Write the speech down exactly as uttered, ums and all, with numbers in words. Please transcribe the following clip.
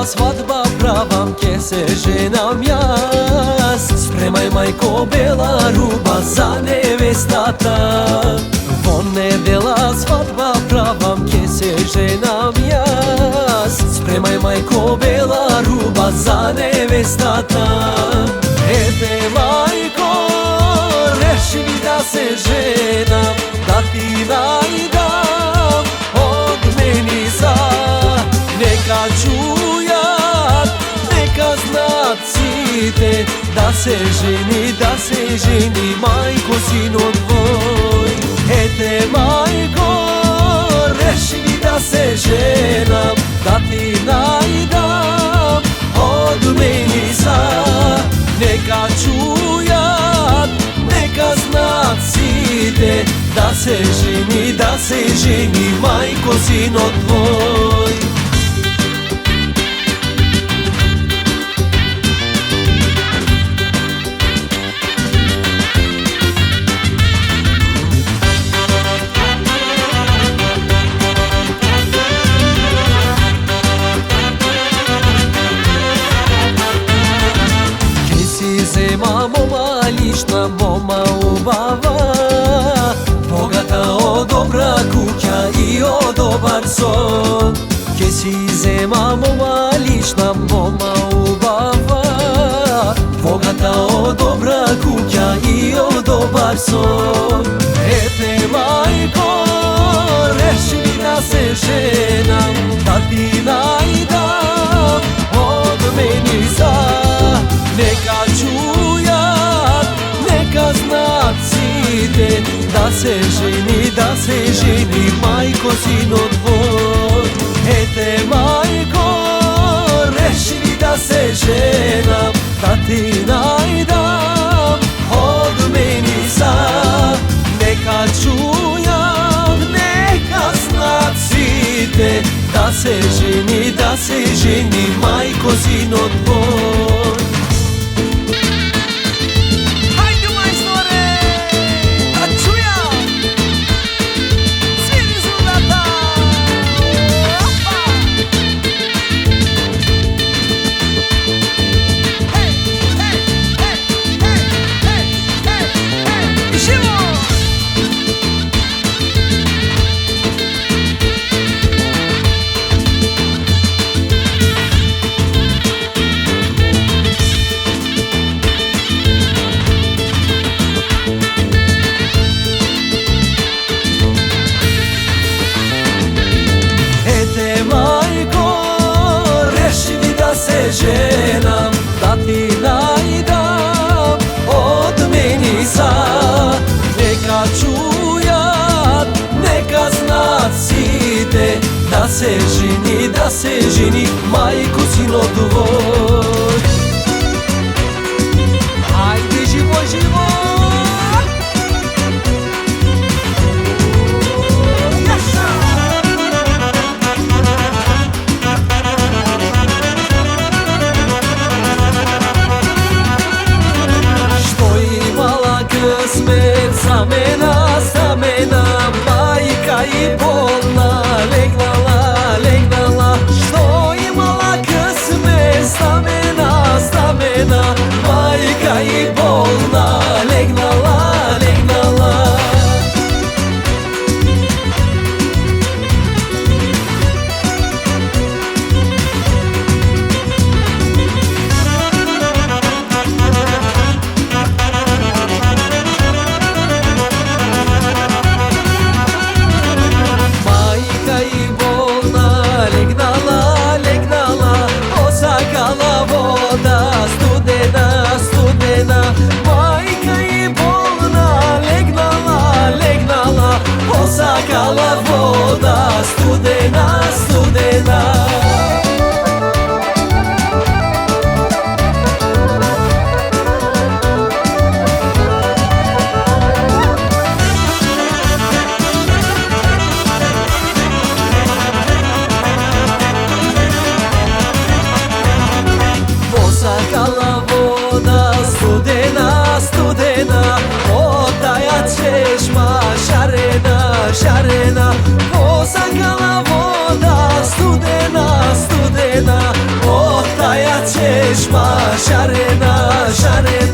Svadba pravam, ke se ženam jaz. Spremaj, majko, bela ruba za nevestata. Von nedela svadba pravam, ke se ženam jaz. Spremaj, majko, bela ruba za nevestata. Ete, majko, rešini da se ženam, da ti naj dam od meni sa. Neka čujat, neka znat site, da se ženi, da se ženi majko sino tvoj. Ete, majko, rešini da se ženam, da ti naj dam od meni sa. Neka čujat, neka znat site, da se ženi, da se ženi majko sino tvoj. Ke si zema, moma lična, moma ubava, bogata, od dobra kukja i od dobar so. Ke si zema, moma lična, moma ubava, bogata, od dobra kukja i od dobar so. Ete, majko, rešini da se ženam, da ti naj dam od meni sa. Neka čujat, neka znat site, da se ženi, da se ženi majko sino tvoj. Ete, majko, rešini da se ženam, da ti naj dam od meni sa. Neka čujat, neka znat site, da se ženi, da se ženi majko sino tvoj. Hajde, majstore, da čujam. Sviri zungata. Opa. Hej, hej, hej, hej, hej, hej. Živo. Ete, majko, rešini da se ženam, da ti naj dam od meni sa. Neka čujat, neka znat site, da se ženi, da se ženi majko sino tvoj. Hajde, živo, živo! Jaša! Što imala kısmet, zamena, zamena, majka i bolna, legnala, legnala. Što imala kısmet, zamena, zamena, majka i bolna, legnala, legnala. Majka i bolna, legnala, legnala, osakala voda, studena, چشما شرنا شرنا